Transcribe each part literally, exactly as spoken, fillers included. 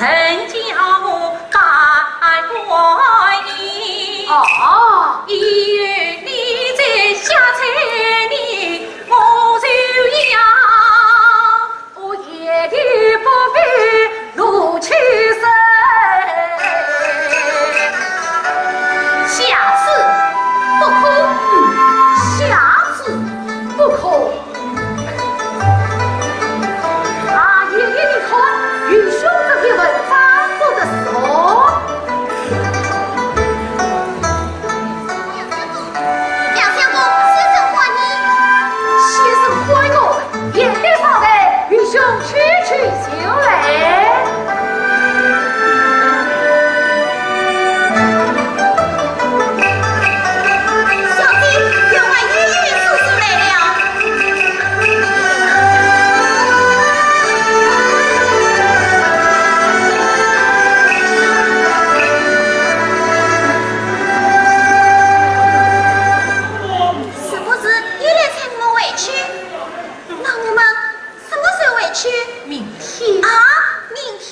人家我拜观音。哦。以后你在下菜里，我就要，我一定不必露出身。下次不可，下次不可。 啊，爷爷，你看，愚兄这篇文章做得是哦。杨相公，先生唤你。先生唤我，言语稍待，愚兄去去就来。 小姐，员外与叔叔来了。是不是又来催我回去？那我们什么时候回去？明天。啊，明天？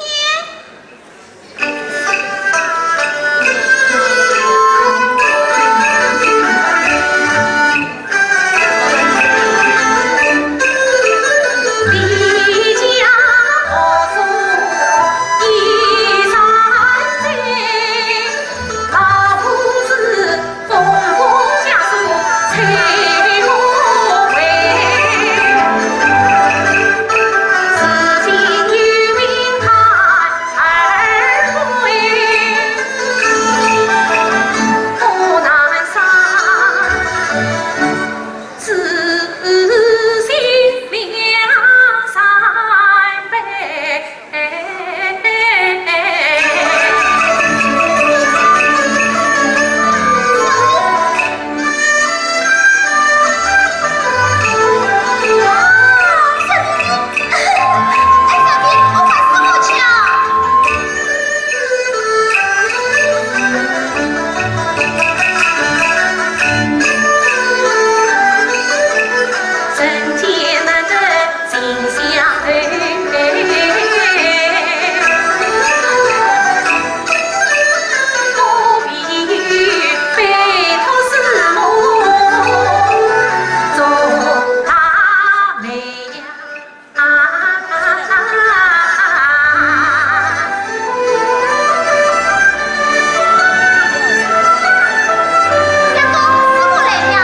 相公，师母来了。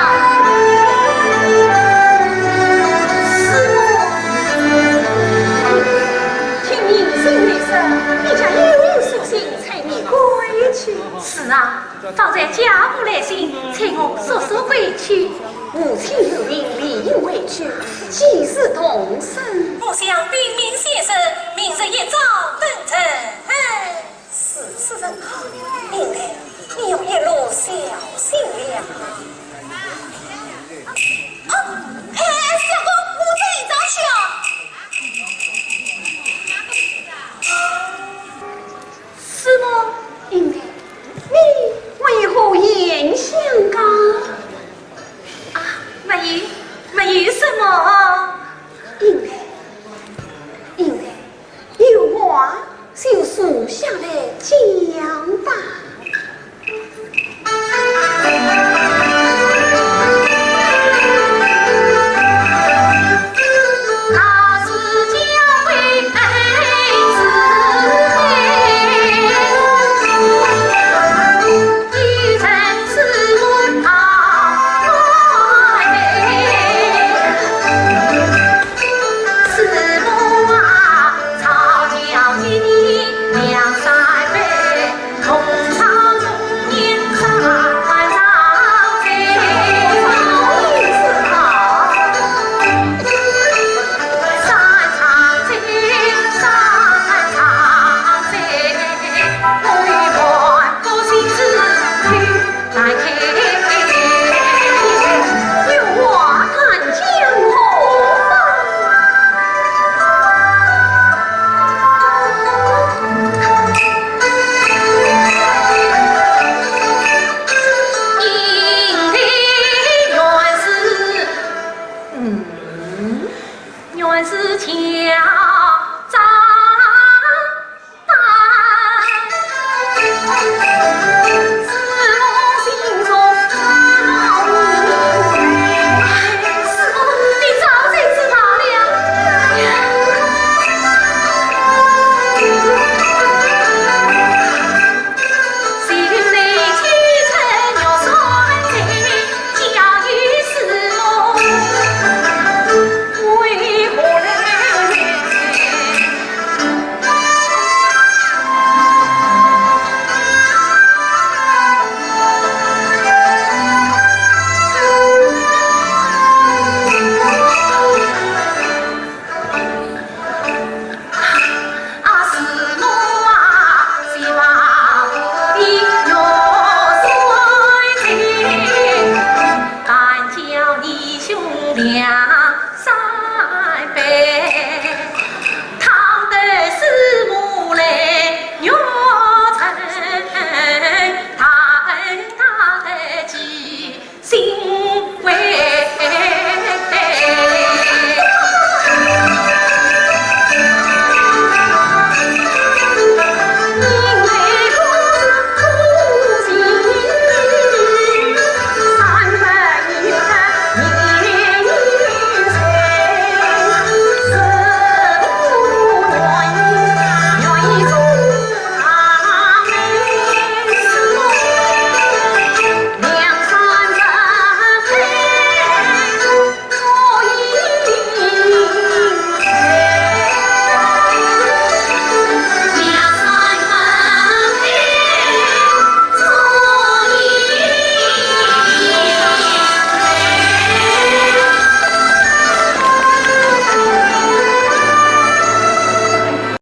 师母。 听明生来说，你家有书信催你归去。是啊，方才家父来信，催我速速归去。母亲有命，理应回去，几时动身？我想禀明先生，明日一早登程。哎，如此甚好，明日你要一路小心了。 啊，哎，相公，我这一早去啊。师母。英台，你为何言相告？啊，没有，没有什么。英台，英台， 有话就坐下来讲吧。嗯，原是巧